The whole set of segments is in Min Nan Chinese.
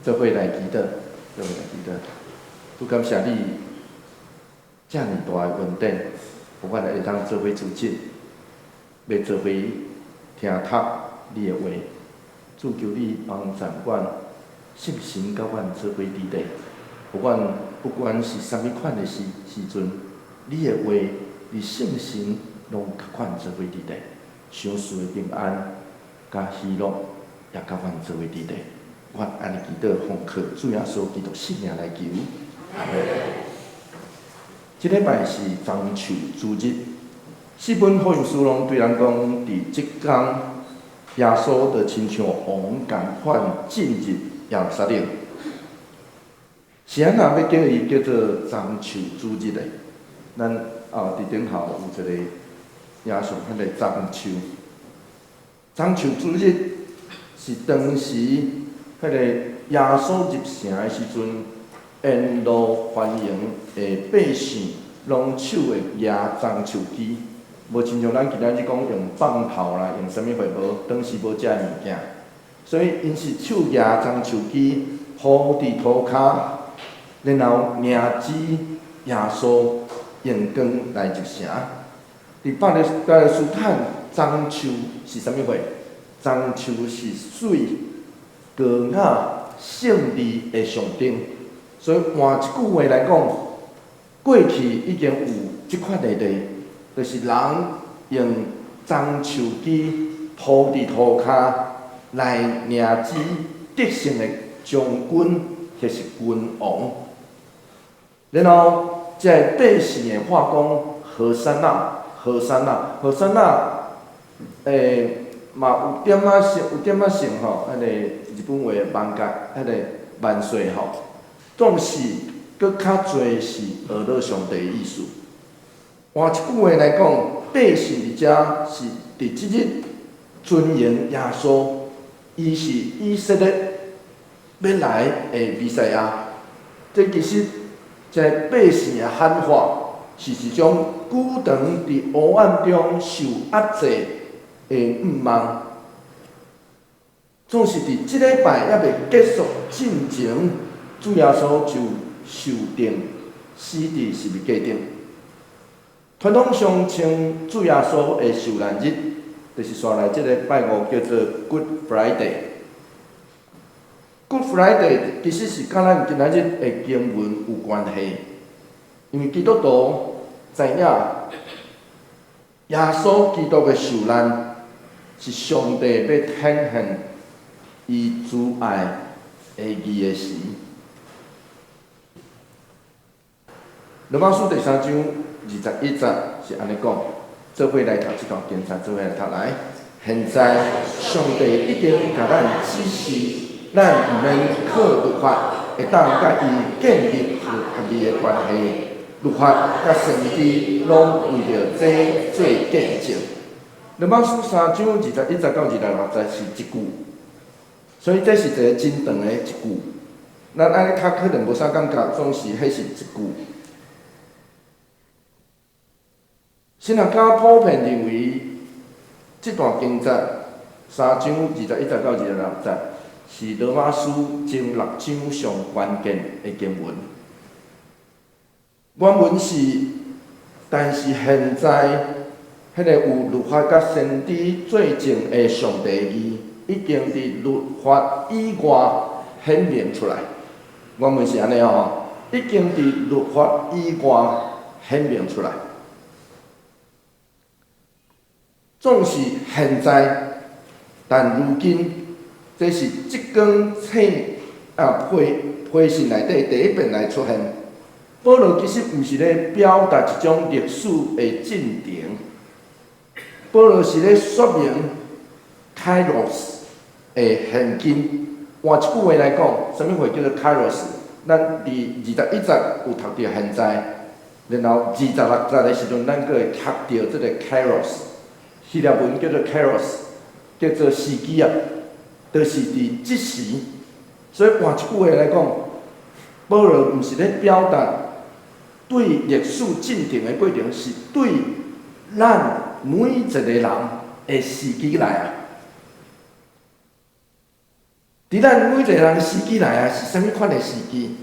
做伙來祈禱，做伙來祈禱。主，感謝你遮爾大的恩典，予阮會當做伙聚集，欲做伙聽讀你的話。主，求你幫贊阮，聖神佮阮做伙佇咧，予阮不管是啥物款的時時陣，你的話佇聖神攏佮阮做伙佇咧，賞賜的平安佮喜樂也佮阮做伙佇咧。阮按呢祈禱，奉靠主耶穌基督聖名來求，阿們。這禮拜是棕樹主日，四本福音書攏對咱講，佇這工耶穌就親像王仝款進入耶路撒冷。是按怎欲叫伊叫做棕樹主日的？咱啊，佇頂頭有一個影像，彼個棕樹。棕樹主日是當時彼個耶穌入城的時陣，沿路歡迎的百姓攏手會舉棕樹枝，無親像咱今仔日講用放炮啦，用啥物貨無，當時無這个物件，所以𪜶是手舉棕樹枝鋪佇塗跤，然後迎接耶穌榮光來入城。佇巴勒斯坦，棕樹是啥物貨？棕樹是媠高雅勝利的象徵，所以換一句話來講，過去已經有這款的例，就是人用棕樹枝鋪佇塗跤來迎接得勝的將軍或是君王。然後，這个百姓會喊講：和散那，和散那，和散那，嘛有點仔像，有點仔像吼，彼個日本話萬國，彼個萬歲吼，總是閣較濟是呵咾上帝的意思。換一句話來講，百姓佇遮是佇這日尊榮耶穌，伊是以色列欲來的彌賽亞。這其實這个百姓的喊話是一種久長佇黑暗中受壓制的願望，總是佇這禮拜猶未結束進前，主耶穌就受釘死佇十字架頂。傳統上稱主耶穌的受難日，就是紲來這个拜五叫做 Good Friday。Good Friday 其實是佮咱今仔日的經文有關係，因為基督徒知影耶穌基督的受難是上帝欲顯現伊慈愛的義的時。羅馬書第三章二十一節是按呢講，做伙來讀這段經節，做伙來讀來。現在上帝已經共咱指示，咱毋免靠律法，會當佮伊建立和合的關係。律法佮先知攏為著這做見證。羅馬書三章二十一節到26節是一句，所以這是一个真長的一句。咱按呢讀可能無啥感覺，總是彼是一句。神學家普遍認為，這段經節三章二十一節到26節是羅馬書前六章上關鍵的經文。原文是，但是現在，彼个有律法佮先知做證的上帝義，已經佇律法以外顯明出來。原文是按呢哦，已經佇律法以外顯明出來。總是現在，但如今，這是這卷冊啊批批信內底第一遍來出現。保羅其實毋是咧表達一種歷史的進程，保羅是咧說明 Kairos 的現今。換一句話來講，啥物話叫做 Kairos？咱佇二十一節有讀著現在，然後26節的時陣，咱閣會讀著這个 Kairos，希臘文叫做 Kairos，叫做時機啊，就是佇這時。所以換一句話來講，保羅毋是咧表達對歷史進程的過程，是對咱每一個人的時機來啊。佇咱每一個人的時機來啊，是啥物款的時機？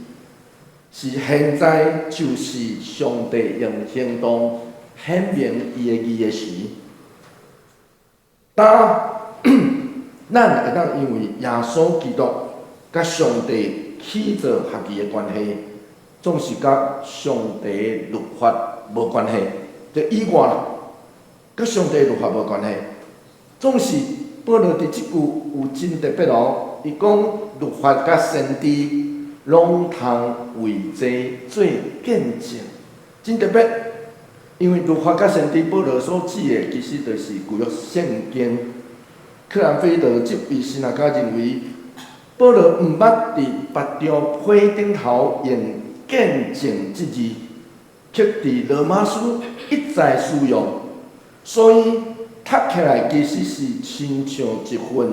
是現在就是上帝用行動顯明伊的義的時。當咱會當因為耶穌基督佮上帝起做合宜的關係，總是佮上帝律法無關係，這以外啦，佮上帝律法無關係。總是保羅佇這句有真特別哦，伊講律法佮先知攏通為這做見證，真特別。因為律法佮先知保羅所指的，其實就是舊約聖經。克蘭菲德這位神學家認為，保羅毋捌佇別張批頂頭用見證這字，卻佇羅馬書一再使用，所以讀起來其實是親像一份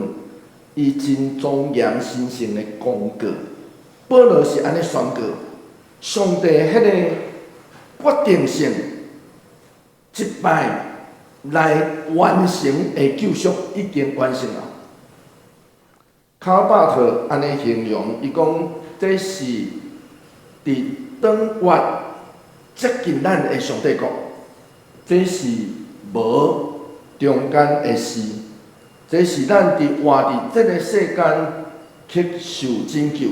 伊真莊嚴神聖的公告。保羅是按呢宣告，上帝彼个決定性一擺來完成的救贖已經完成了。卡巴特按呢形容，伊講這是佇長越接近咱的上帝國，這是無中間的事，這是咱佇活佇這个世間去受拯救、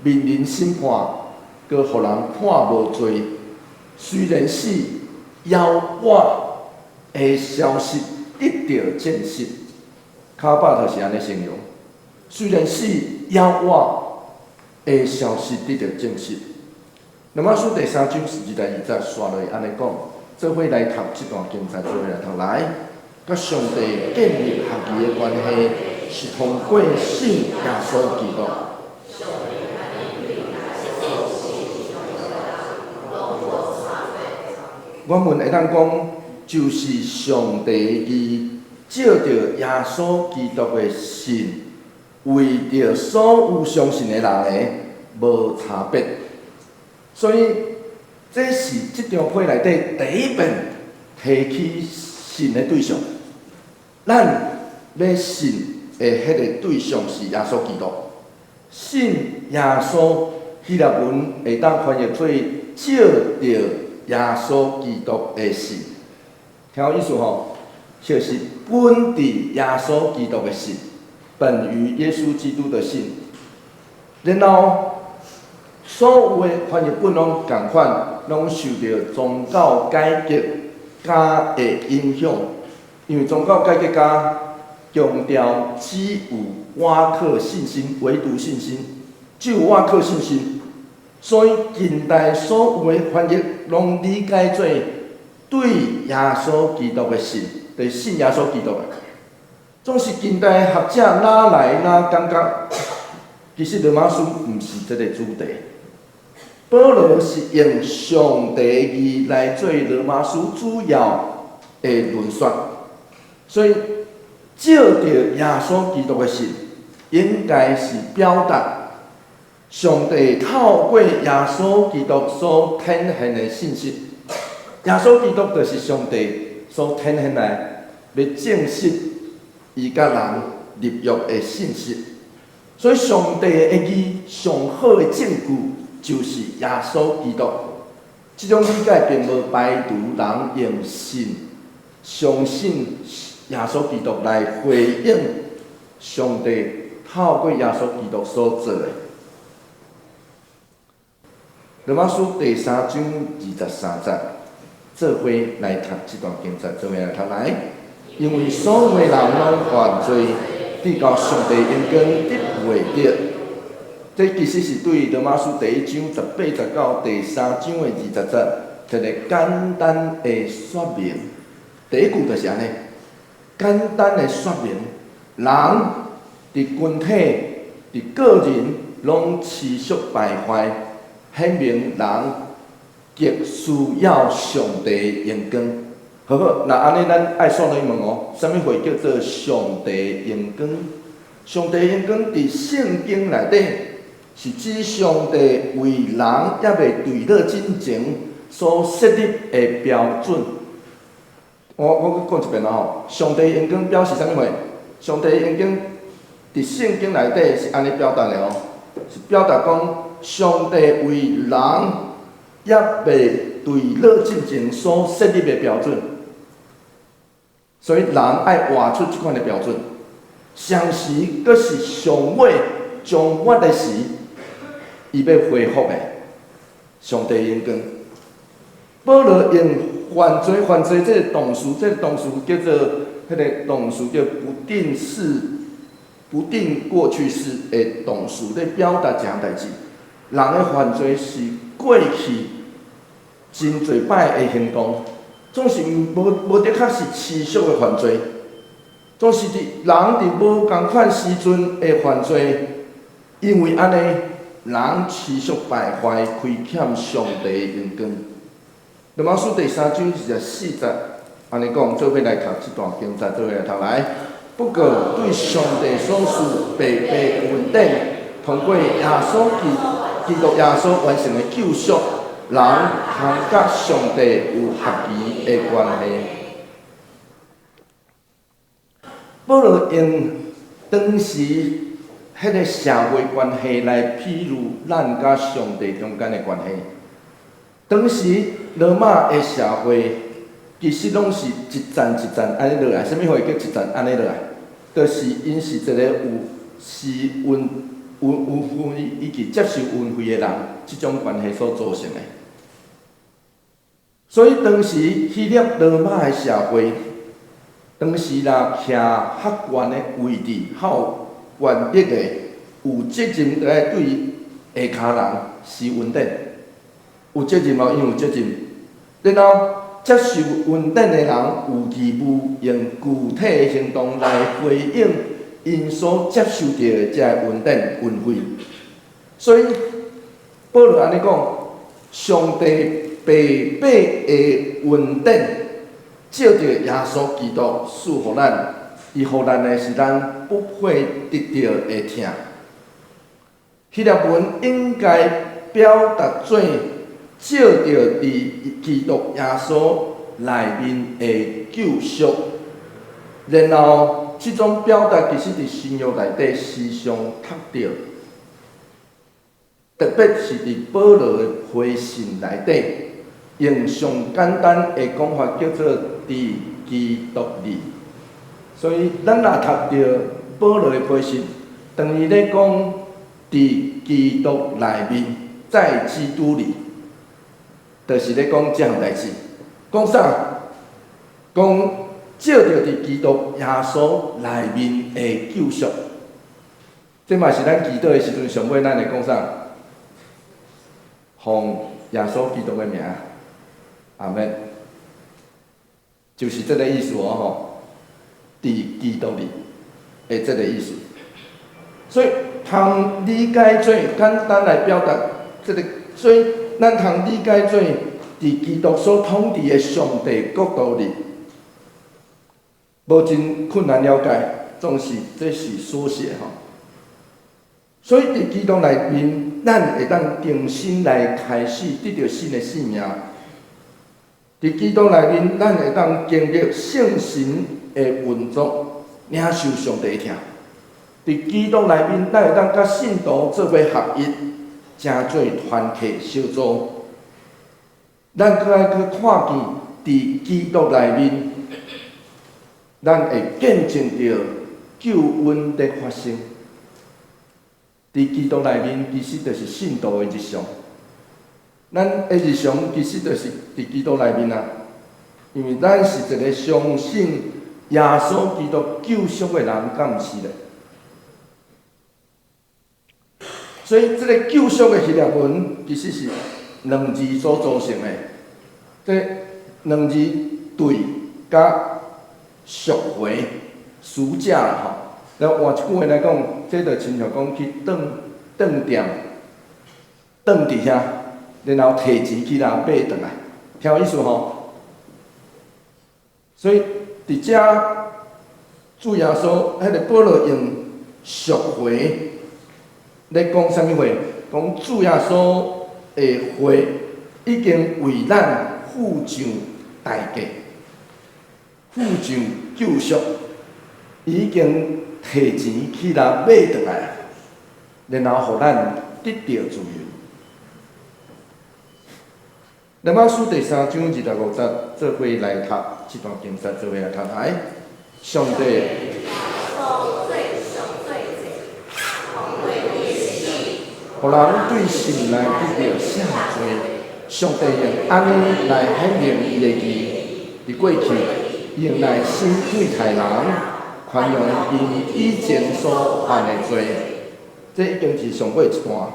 面臨審判，閣予人判無罪。雖然死猶活的消息得著證實，卡巴特是按呢形容。雖然死猶活的消息得著證實。羅馬書第三章十二到二節，煞落按呢講，做伙來讀這段經節，做伙來讀來，佮上帝建立合宜的關係，是通過信耶穌基督。我們會當講，就是上帝義藉著耶穌基督的信，為著所有相信的人的無差別。所以，這是這張批內底第一遍提起信的對象。咱欲信的彼个對象是耶穌基督。信耶穌，希臘文會當翻譯做藉著耶穌基督的信。聽有意思吼？就是本佇耶穌基督的信，本於耶穌基督的信。然後，所有的翻譯本攏仝款，攏受著宗教改革家的影響，因為宗教改革家強調只有倚靠信心，唯獨信心，只有倚靠信心，所以近代所有的翻譯攏理解做對耶穌基督的信，就是信耶穌基督的。總是近代學者哪來哪感覺，其實羅馬書毋是這個主題。保羅是用上帝義來做羅馬書主要的論述，所以藉著耶穌基督的信，應該是表達上帝透過耶穌基督所顯現的信息。耶穌基督就是上帝所顯現來，欲證實伊佮人立約的信息。所以上帝的義上好的證據就是耶穌基督。這種理解並無排除人用信相信耶穌基督來回應上帝透過耶穌基督所做的。羅馬書第三章二十三節，做伙來讀這段經節，做伙來讀來。因為所有的人攏犯罪，至到上帝榮光得袂著。這其實是對羅馬書第一章十八節到第三章的二十節一个簡單的說明。第一句就是按呢，簡單的說明，人佇群體、佇個人攏持續敗壞，顯明人極需要上帝榮光。好好，若按呢，咱愛煞落去問哦，啥物貨叫做上帝榮光？上帝榮光佇聖經內底是指上帝為人猶未墜落進前所設立的標準。我閣講一遍啦吼，上帝榮光表示啥物貨？上帝榮光佇聖經內底是按呢表達的哦，是表達講上帝為人猶未墜落進前所設立的標準，所以人愛活出這款的標準。相時閣是上尾終末的時，伊欲恢復的上帝榮光。保羅用犯罪，犯罪這个動詞，這个動詞叫做，彼个動詞叫不定式、不定過去式的動詞，咧表達一項代誌。人的犯罪是過去真濟擺的行動，總是無無的確是持續的犯罪，總是佇人佇無仝款時陣的犯罪，因為按呢，人持續敗壞、虧欠上帝的榮光。羅馬書第三章二十四節，按呢講，做伙來讀這段經節，做伙來讀來。不過對上帝所賜白白恩典，通過耶穌基督耶穌完成的救贖，人通佮上帝有合宜的關係。保羅用當時彼个社會關係來比喻咱佮上帝中間的關係。當時羅馬的社會其實攏是一層一層按呢落來，啥物貨叫一層按呢落來？就是𪜶是一个有施恩、有有惠以及接受恩惠的人，這種關係所組成的。所以當時希臘羅馬的社會，當時若徛較懸的位置，較有權力的，有責任來對下跤人施恩典。有責任哦，𪜶有責任。然後接受恩典的人有義務用具體的行動來回應𪜶所接受著的這个恩典恩惠。所以保羅按呢講，上帝白白的恩典，藉著耶穌基督賜予咱，伊予咱的是咱不配得著的疼。希臘文應該表達做藉著佇基督耶穌內面的救贖，然後這種表達其實佇新約內底時常讀著，特別是佇保羅的批信內底，用上簡單的講法叫做佇基督裡。所以咱若讀著保羅的批信，當伊咧講佇基督內面，在基督裡。就是咧講這項代誌，講啥？講藉著佇基督耶穌內面的救贖，這嘛是咱祈禱的時陣上尾咱會講啥？奉耶穌基督的名，阿們，就是這个意思哦吼，佇基督裡的這个意思。所以通理解做簡單來表達這个，所以咱通理解做佇基督所統治的上帝國度裡，無真困難了解，總是這是縮寫吼。所以佇基督內面，咱會當重新來開始得著新的生命。佇基督內面，咱會當經歷聖神的運作，領受上帝的疼。佇基督內面，咱會當佮信徒做伙合一，成做團契小組。咱閣愛去看見，佇基督內面，咱會見證著救恩的發生。佇基督內面，其實就是信徒的日常。咱的日常其實就是佇基督內面啊，因為咱是一个相信耶穌基督救贖的人，敢毋是咧？所以，這个救贖的希臘文其實是兩字所組成的。這兩字對佮贖回、贖價啦吼。來換一句話來講，這就親像講去當當店，當佇遐，然後提錢去來買轉來，聽有意思吼？所以佇遮主耶穌，彼个保羅用贖回咧講啥物話？講主耶穌的血已經為咱付上代價，付上救贖，已經提提錢去來買轉來，然後予咱得著自由。羅馬書第三章二十五節，做伙來讀這段經節，做伙來讀來。上帝。予人對心內得著赦罪，上帝用按呢來顯明伊的義，佇過去用耐心對待人，寬容𪜶以前所犯的罪。這已經是上尾一段。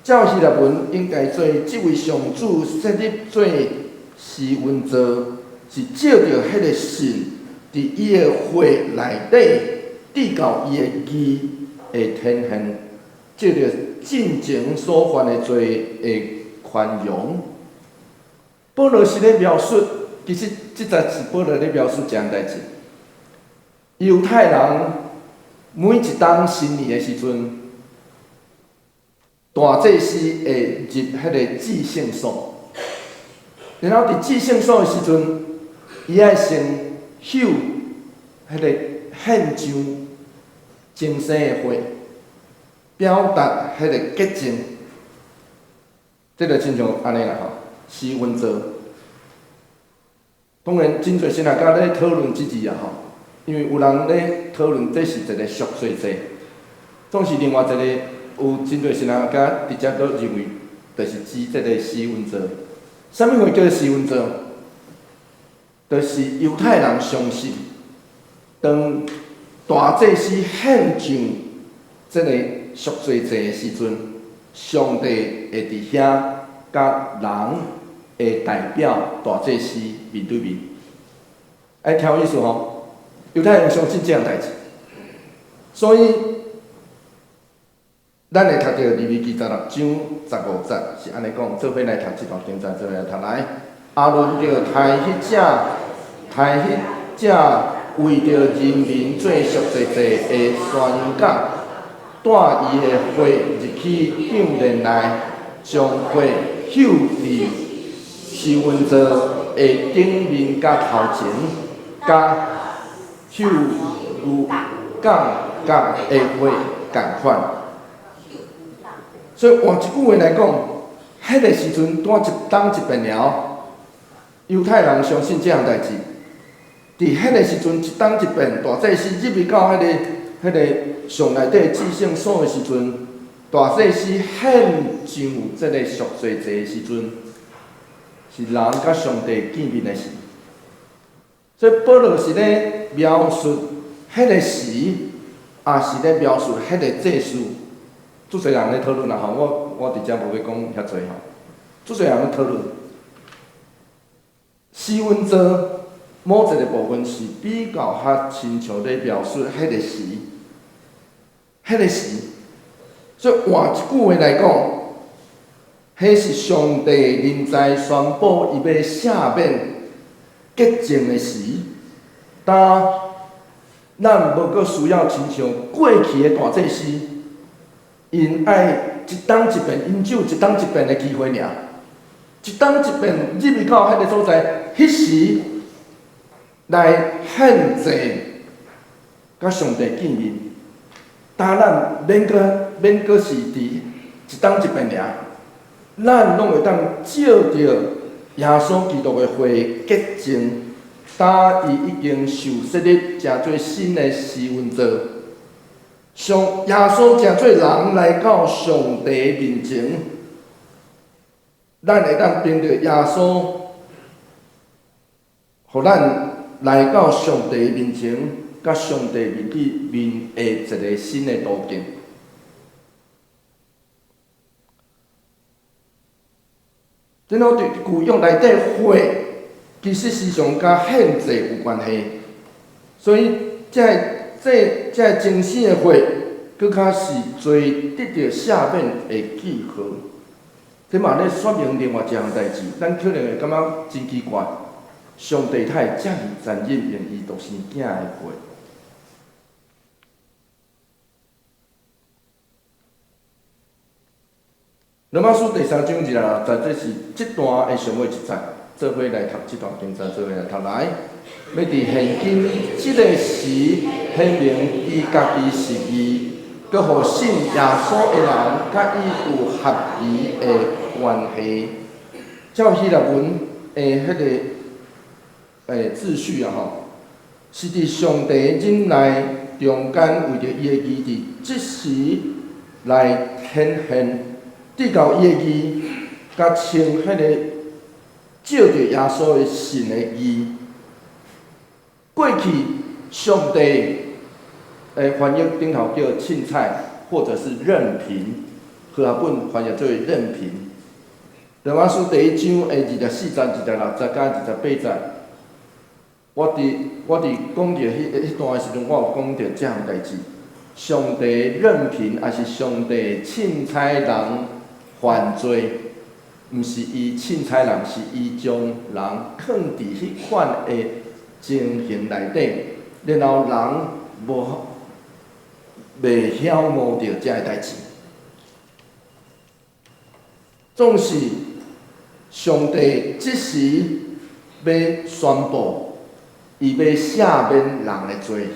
照希臘文應該做這位上主設立做施恩座，是藉著彼个信，佇伊的血內底，得到伊的義的顯現，藉著進前所犯的罪的寬容。保羅是咧描述，其實這節是保羅咧描述一項代誌。猶太人每一冬新年的時陣，大祭司會入彼个至聖所，然後佇至聖所的時陣，伊愛先嗅彼个獻上淨身的血，表達彼个潔淨。這個親像按呢啦吼，施恩座。當然，真濟神學家咧討論這字啊吼，因為有人咧討論這是一個贖罪祭，總是另外一個有真濟神學家直接都認為，就是指這個施恩座。啥物貨叫做施恩座？就是猶太人相信，當大祭司獻上這個贖罪祭的時陣，上帝會佇遐佮人的代表大祭司面對面。愛聽有意思吼？猶太人相信這項代誌，所以咱會讀著利未記十六章十五節是按呢講，做伙來讀這段經節，做伙來讀來。亞倫著刣彼隻，刣彼隻為著人民做贖罪祭的山羊仔，帶伊的血入去帳幔內，將血搝佇施恩座的頂面佮頭前，佮搝牛角角的血仝款。所以換一句話來講，彼个時陣拄一冬一變了，猶太人相信這項代誌。佇彼个時陣一冬一變，大祭司入去到彼个上內底至聖所的時陣，大祭司獻上這个贖罪祭的時陣，是人佮上帝見面的時。所以保羅是咧描述彼个時，也是咧描述彼个祭司。足濟人咧討論啦吼，我佇遮無欲講遐濟吼。足濟人咧討論，施恩座某一個部分是比較較親像咧描述彼个時，彼个時。所以換一句話來講，彼是上帝臨在宣布伊欲赦免潔淨的時，當咱無閣需要親像過去的大祭司，𪜶愛一冬一變，𪜶只有一冬一變的機會爾，一冬一變入去到彼个所在，彼時來獻祭，佮上帝見面。當咱免閣是佇一冬一變爾，咱攏會當藉著耶穌基督的血潔淨，當伊已經受設立成做新的施恩座，上耶穌成做人來到上帝面前，咱會當憑著耶穌，予咱來到上帝面前，佮上帝面對面的一个新的途徑。然後佇舊約內底，血其實時常佮獻祭有關係，所以這个清洗的血，閣較是罪得著赦免的記號。這嘛咧說明另外一項代誌，咱可能會感覺真奇怪，上帝哪會遮爾殘忍，用伊獨生囝的血？羅馬書第三章二十六節，這是這段的上尾一節，做伙來讀這段經節，做伙來讀來。欲佇現今這个時顯明伊家己是義，閣予信耶穌的人佮伊有合宜的關係。照希臘文的彼個秩序啊吼，是佇上帝忍耐中間，為著伊的義佇這時來顯現，直到伊的義，佮稱彼個藉著耶穌的信的義。過去上帝的翻譯頂頭叫凊彩，或者是任憑，和合本翻譯做任憑。羅馬書第一章的24節、26節佮28節，我佇講著彼段的時陣，我有講著這項代誌。上帝任憑，抑是上帝凊彩人犯罪，毋是伊凊彩人，是伊將人囥佇彼款的情形內底，然後人無袂曉悟著這个代誌。總是上帝這時欲宣布，伊欲赦免人的罪，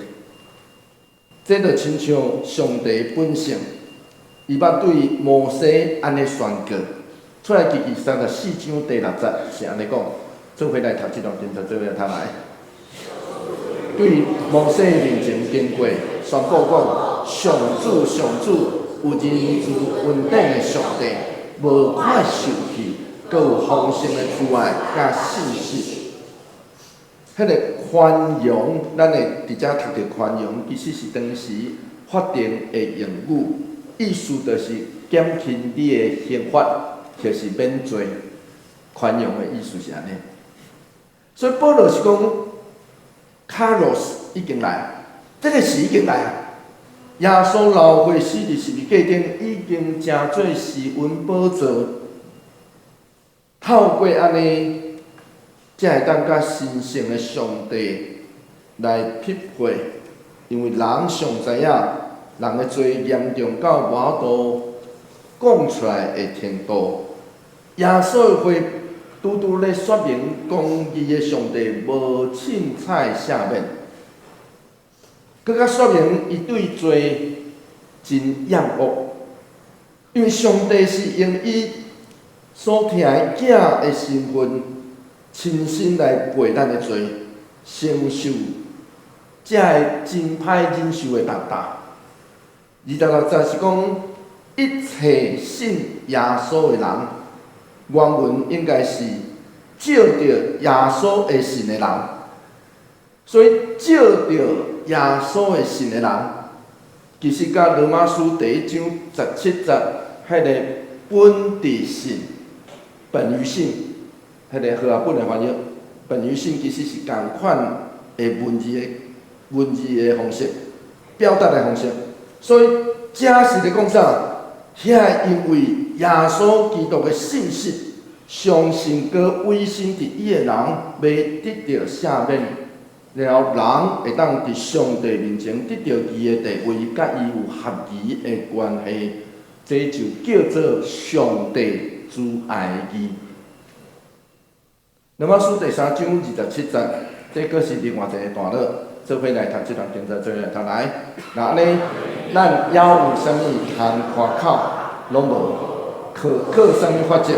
這就親像上帝本性，伊捌對摩西按呢宣告，出埃及記34章第六節是按呢講，做伙來讀這段經節，做伙來讀來。對摩西面前經過，宣告講：上主，上主，有仁慈恩典的上帝，無快受氣，閣有豐盛的慈愛佮信實。彼个寬容，咱會佇遮讀著寬容，其實是當時法定的用語，意思就是減輕你的刑罰，或是免罪。寬容的意思是按呢。所以保羅是講，kairos 已經來，這个時已經來啊！耶穌流血死佇十字架頂，已經成做施恩寶座。透過按呢，才會當佮神聖的上帝來匹配。因為人上知影，人的罪嚴重到無法度講出來的程度。耶穌的話拄拄咧說明公義的上帝無凊彩赦免，閣較說明伊對罪真厭惡，因為上帝是用伊所疼的囝的身份，親身來背咱的罪，承受這个真歹忍受的重擔。26節是講一切信耶穌的人，原文應該是藉著耶穌的信的人，所以藉著耶穌的信的人，其實佮羅馬書第一章17節彼個本佇信、本於信，彼個和合本的翻譯，本於信其實是仝款的文字的方式，表達的方式。所以這是咧講啥？遐因為耶穌基督的信實，相信閣委身佇伊的人，欲得著赦免，然後人會當佇上帝面前得著義的地位，佮伊有合宜的關係，這就叫做上帝慈愛的義。羅馬書第三章27節，這閣是另外一个段落，做伙來讀這段經節，做伙來讀來。若按呢，咱猶有啥物通誇口？攏無。靠靠啥物法則？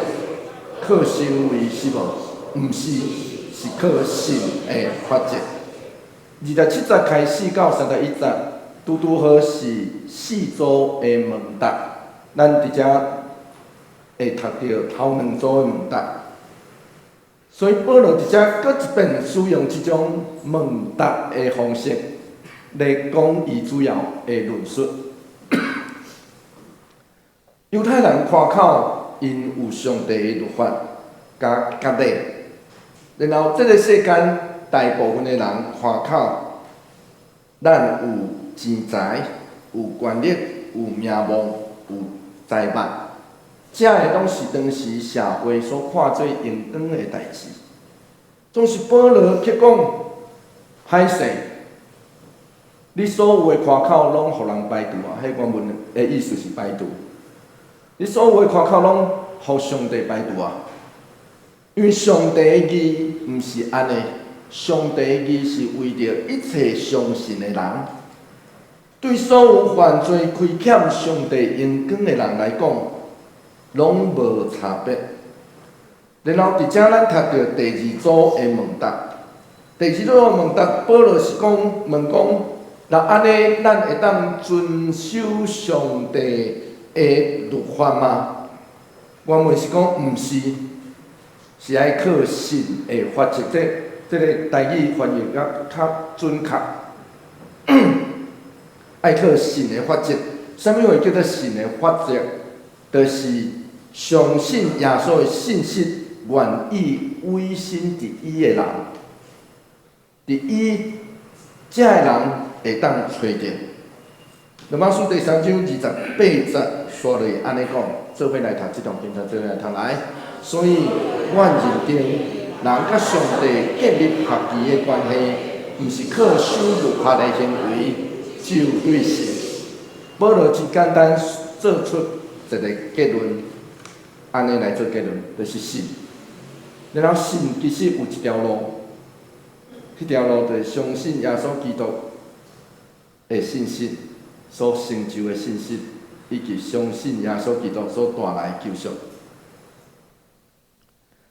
靠行為是無？毋是，是靠信的法則。27節開始到31節，拄拄好是四組的問答。咱佇遮會讀著頭兩組的問答。所以保羅佇遮閣一遍使用這種問答的方式來講伊主要的論述。猶太人誇口𪜶有上帝的律法佮割禮，然後這个世間大部分的人誇口，咱有錢財、有權力、有名望、有財物，這个攏是當時社會所看做榮光的代誌。總是保羅卻講，歹勢，你所有的誇口攏予人排除啊！彼原文的意思是排除。你所有的誇口攏予上帝排除啊！因為上帝的義毋是按呢，上帝的義是為著一切相信的人。對所有犯罪虧欠上帝榮光的人來講，攏無差別。然後佇遮咱讀著第二組的問答，第二組的問答，保羅是講問講，若按呢，咱會當遵守上帝的律法嗎？原文是講毋是，是愛靠信的法則。這個台語翻譯較較準確。愛靠信的法則，啥物話叫做信的法則？就是相信耶穌的信實，願意委身佇伊的人，佇伊這个人會當揣著。羅馬書第三章二十八節，煞落按呢講，做伙來讀這段經節，做伙來讀來。所以，阮認定人佮上帝建立合宜的關係，毋是靠守律法的行為，只有對信。保羅真簡單做出一個結論，按呢來做結論，就是信。然後信其實有一條路，彼條路就是相信耶穌基督的信實所成就的信實，以及相信耶穌基督所帶來的救贖。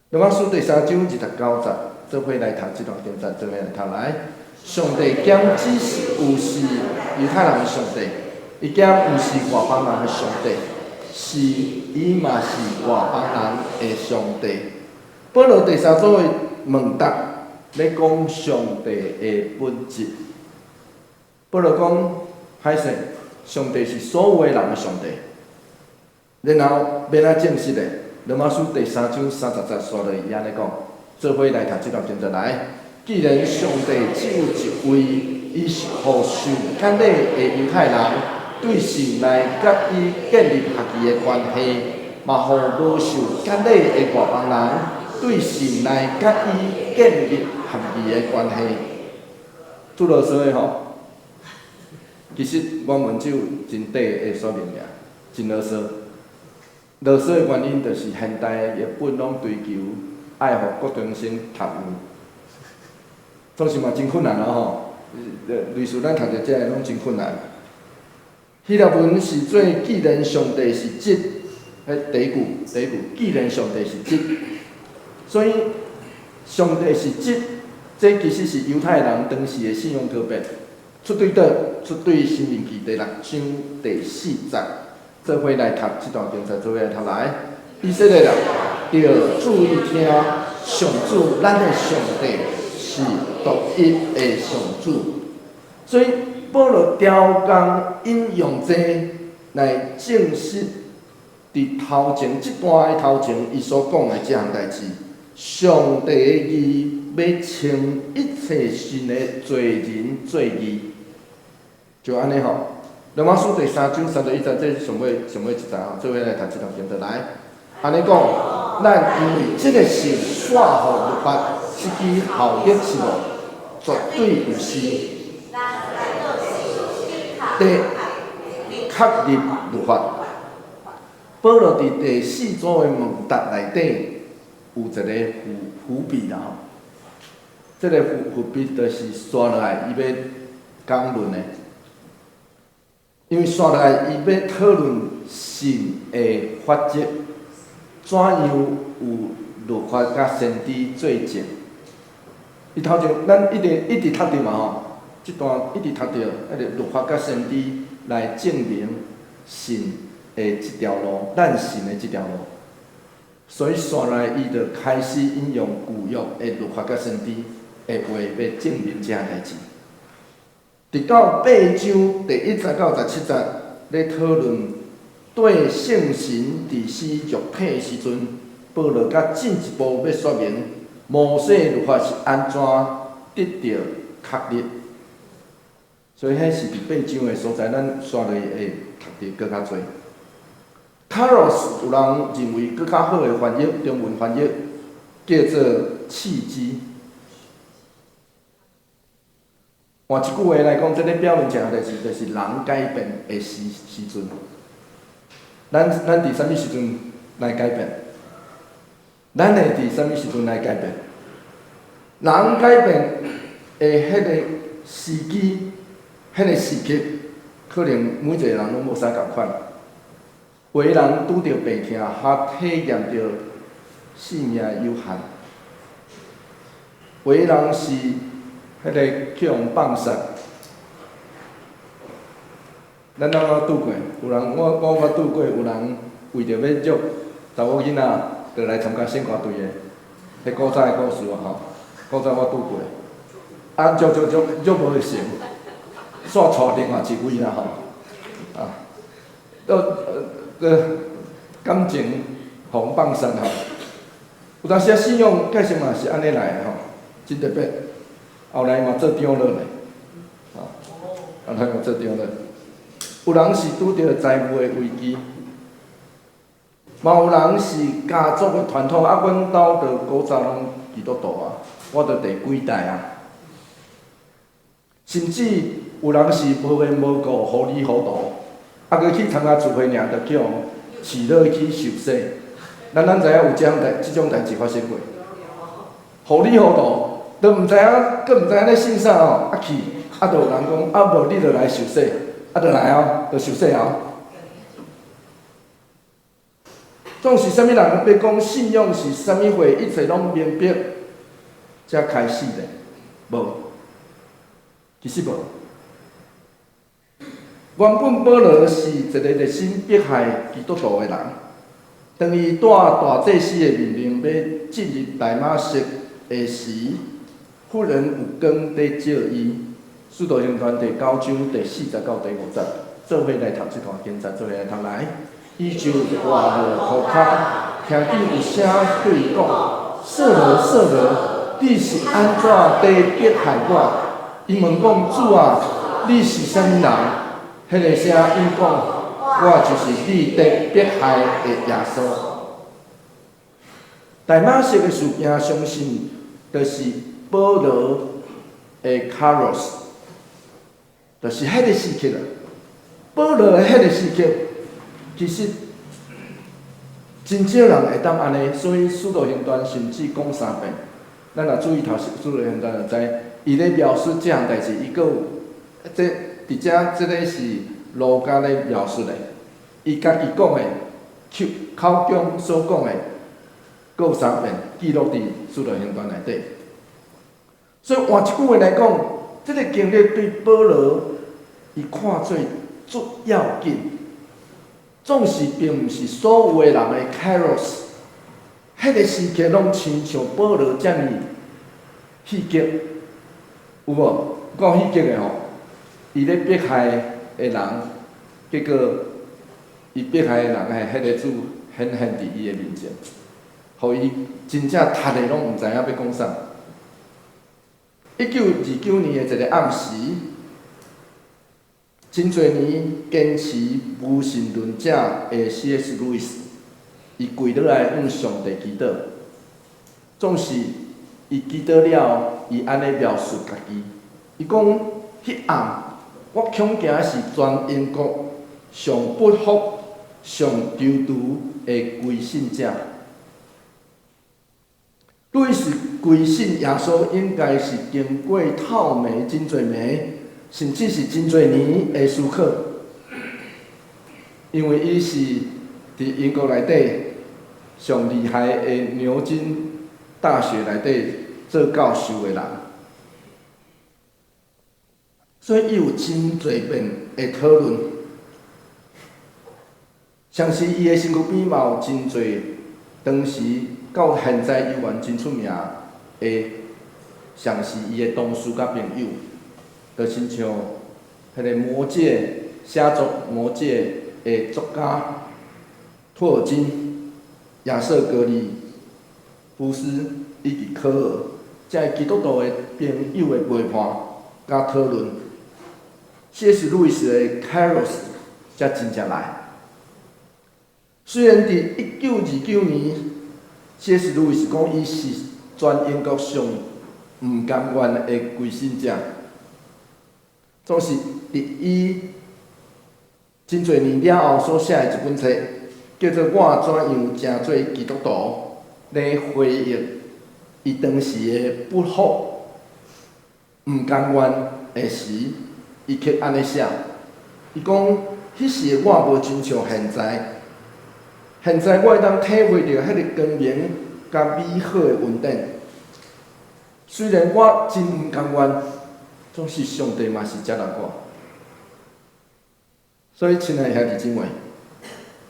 羅馬書第三章二十九節，做伙來讀這段經節，做伙來讀來。上帝兼只是有是猶太人的上帝，伊兼毋是外邦人的上帝，是伊嘛是外邦人的上帝。保羅第三組的問答，咧講上帝的本質。保羅講，歹勢，上帝是所有的人的上帝。然後欲按怎證實咧？羅馬書第三章三十節煞落伊按呢講，做伙來讀這段經節來。既然上帝只有一位，伊是予受割禮的猶太人對信來佮伊建立合宜的關係，嘛予無受割禮的外邦人對信來佮伊建立合宜的關係。拄囉嗦的吼，其實原文只有真短的說明爾，真囉嗦。囉嗦的原因就是現代的譯本攏追求愛予國中生讀有，總是嘛真困難咯吼。類似咱讀著這个攏真困難。希臘文是做既然上帝是質，彼第一句，第一句，既然上帝是質，所以上帝是質，這其實是猶太人當時的信仰告白。出對佗？出對申命記第六章第四節，做伙來讀這段經節，做伙來讀來。以色列人，著注意聽，上主咱的上帝是獨一的上主。所以保羅刁工引用這來證實，佇頭前這段的頭前，伊所講的這項代誌，上帝的義欲稱一切信的罪人做義，就按呢吼。羅馬書第三章三十一節，這是上尾上尾一節吼，做伙來讀這段經節來。按呢講，咱因為這個信煞予律法失去效力是無？絕對毋是。得確立律法。保羅佇第四組的問答內底有一個伏伏筆啦吼，這個伏伏筆就是煞落來伊欲講論的，因為煞落來伊欲討論信的法則，怎樣有律法佮先知做證。伊頭前咱一直一直讀著嘛吼，這段一直讀著，彼个律法佮先知來證明信的這條路，咱信的這條路。所以煞來伊就開始引用舊約的律法佮先知的話，欲證明這項代誌。直到八章第一節到十七節咧討論對聖神治死肉體的時陣，保羅閣進一步欲說明摩西律法是按怎得著確立。所以彼是佇八章的所在，咱煞落會讀著閣較濟。卡洛斯有人認為閣較好的翻譯，中文翻譯叫做契機。換一句話來講，這个表明一項代誌，就是人改變的時時陣。咱咱佇啥物時陣來改變？咱會佇啥物時陣來改變？人改變的彼个時機、彼个時刻，可能每一个人攏無啥仝款。有的人拄著病痛，較體驗著性命有限；有的人是彼个去予放殺。咱攏捌拄過，有人我我捌拄過，有人為著欲約查某囡仔，就來參加聖歌隊的，彼古早的故事啊吼，古早我拄過，啊約約約約無成，煞娶另外一位啦吼，啊，都感情予人放殺吼，有當時啊信仰介紹嘛是按呢來的吼，真特別，後來嘛做長老咧，吼，後來嘛做長老。有人是拄著財務的危機，嘛有人是家族的傳統。啊，阮兜就古早攏基督徒啊，我就第幾代啊。甚至有人是無緣無故糊裡糊塗，啊，閣去參加聚會爾，就去予飼落去受洗。咱知影有這種代誌發生過，糊裡糊塗，都毋知影，閣毋知影咧信啥吼，啊去，啊就有人講，啊無你就來受洗。啊，就來哦，就受洗哦。總是啥物人欲講信仰是啥物貨，一切攏明白，才開始咧？無，其實無。原本保羅是一個熱心迫害基督徒的人，當伊帶大祭司的命令欲進入大馬色的時，忽然有光佇照伊。使徒行傳第九章第四節到第五節，做伙來讀這段經節，做伙來讀來。伊就跌落塗跤，聽見有聲對伊講：掃羅，掃羅，你是按怎佇迫害我？伊問講：主啊，你是啥物人？彼個聲音講：我就是你佇迫害的耶穌。大馬色的事件，相信就是保羅的 Kairos。就是彼个時刻啊，保羅的彼个時刻，其實真少人會當按呢，所以使徒行傳甚至講三遍。咱若注意讀使徒行傳就知，伊咧描述這項代誌，伊閣有這佇遮這个是路加咧描述的，伊家己講的，口口中所講的，閣有三遍記錄佇使徒行傳內底。所以換一句話來講，這个經歷對保羅，伊看做足要緊，總是並毋是所有的人的 Kairos，彼个時刻攏親像保羅遮爾戲劇，有無？夠戲劇的吼，伊咧迫害的人，結果伊迫害的人的彼个主顯現佇伊的面前，予伊真正窒的攏毋知影欲講啥。1929年的一個暗時，真濟年堅持無神論者的 C.S. 路易斯，伊跪落來向上帝祈禱，總是伊祈禱了，伊按呢描述家己，伊講：彼暗，我恐驚是全英國上不服、上躊躇的歸信者。路易斯歸信耶穌，應該是經過透暝真濟暝，甚至是真濟年的思考，因為伊是佇英國內底上厲害的牛津大學內底做教授的人，所以伊有真濟遍的討論。相信伊的身軀邊嘛有真濟當時到現在猶原真出名的，像是伊的同事佮朋友，就親像彼个魔戒寫作《魔戒》的作家托爾金、亞瑟格里夫斯以及科爾，這个基督徒的朋友的陪伴佮討論，C.S. 路易斯的 Kairos 才真正來。雖然佇1929年，C.S. 路易斯講伊是全英國上毋甘願的歸信者，總是佇伊真濟年了後所寫的一本冊，叫做《我怎樣成做基督徒》，咧回憶伊當時的不服、毋甘願的時，伊卻按呢寫：伊講，彼時的我無親像現在，現在我會當體會著彼个光明佮美好的恩典。雖然我真毋甘願，總是上帝嘛是接納我。所以，親愛的兄弟姊妹，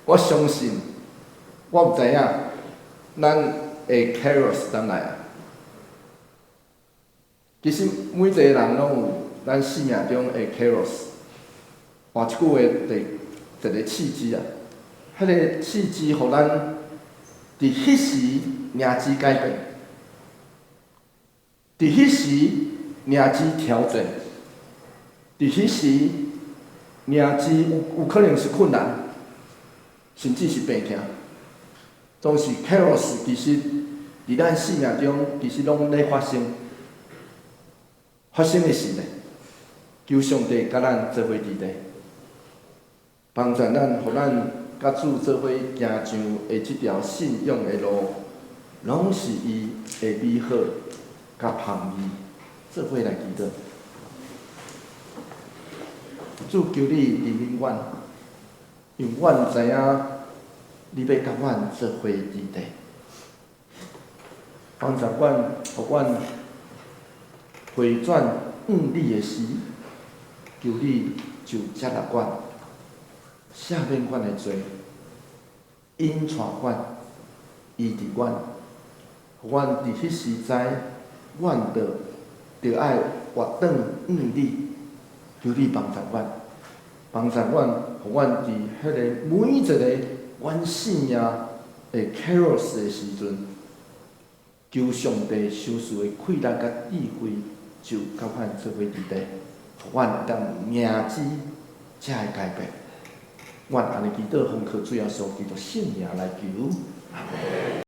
我相信，我毋知影，咱的 Kairos 佗來啊。其實每一個人攏有咱生命中的 Kairos。換一句話，一個契機啊，彼个契機，予咱佇彼時認知改變，佇彼時認知調整，佇彼時認知有可能是困難，甚至是病痛。總是 Kairos 其實佇咱生命中，其實攏咧發生，發生的時呢，求上帝佮咱做伙佇咧，幫助咱，予咱佮主做伙行上的這條信仰的路，攏是伊的美好佮芳味，做伙來祈禱。主，求你憐憫阮，因為阮知影你欲佮阮做伙佇咧，幫助阮，予阮回轉向你的時，求你就接納阮，赦免阮的罪，引帶阮，醫治阮，予阮佇彼時知，阮著愛活轉向你，求你幫助阮，幫助阮，予阮佇彼个每一个阮生命的 Kairos 的時陣，求上帝賞賜的氣力佮智慧，就佮阮做伙佇咧，予阮會當認知才會改變。阮按呢祈禱，奉靠主耶穌基督聖名來求。